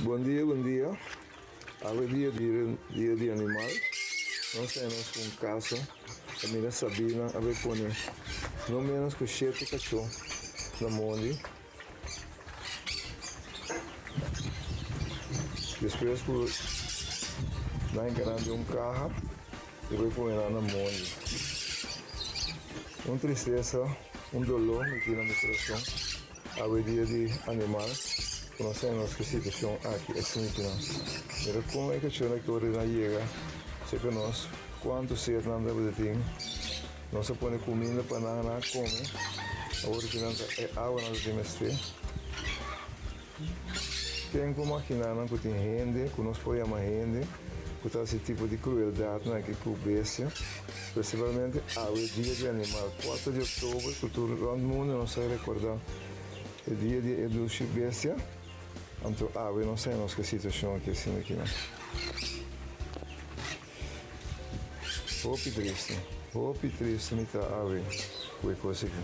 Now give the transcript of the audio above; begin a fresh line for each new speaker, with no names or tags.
Bon dia, bon dia. Awe dia di dia di animal. Nos ta nos ku un kaso. Kaminda Sabina a bai pone no menos ku shete kachó na mondi. Despues ku nan hinka nan den un kaha i bai pone nan na mondi. Un tristesa, un doló mi tin na mi kurason awe dia di animal ku nos ta nos ki situashon aki a sinti nan. Mira kon e kachónan aki ora nan yega serka nos kuantu set nan tabata tin. Nos a pone kuminda pa nan, nan a kome. Awor ki nan ta e awa nan ta tin mester. Ken ku maginá nan ku tin hende, ku nos por yama hende, ku ta hasi tipo di krueldatnan aki ku bestia, spesialmente awe dia di animal, kuater di oktober, ku tur rònt mundu nos ta rekordá e dia di e dushi bestia, anto awe nos ta nos ku e situashon aki asina aki nan. Hopi tristu, hopi tristu mi ta awe ku e kos aki.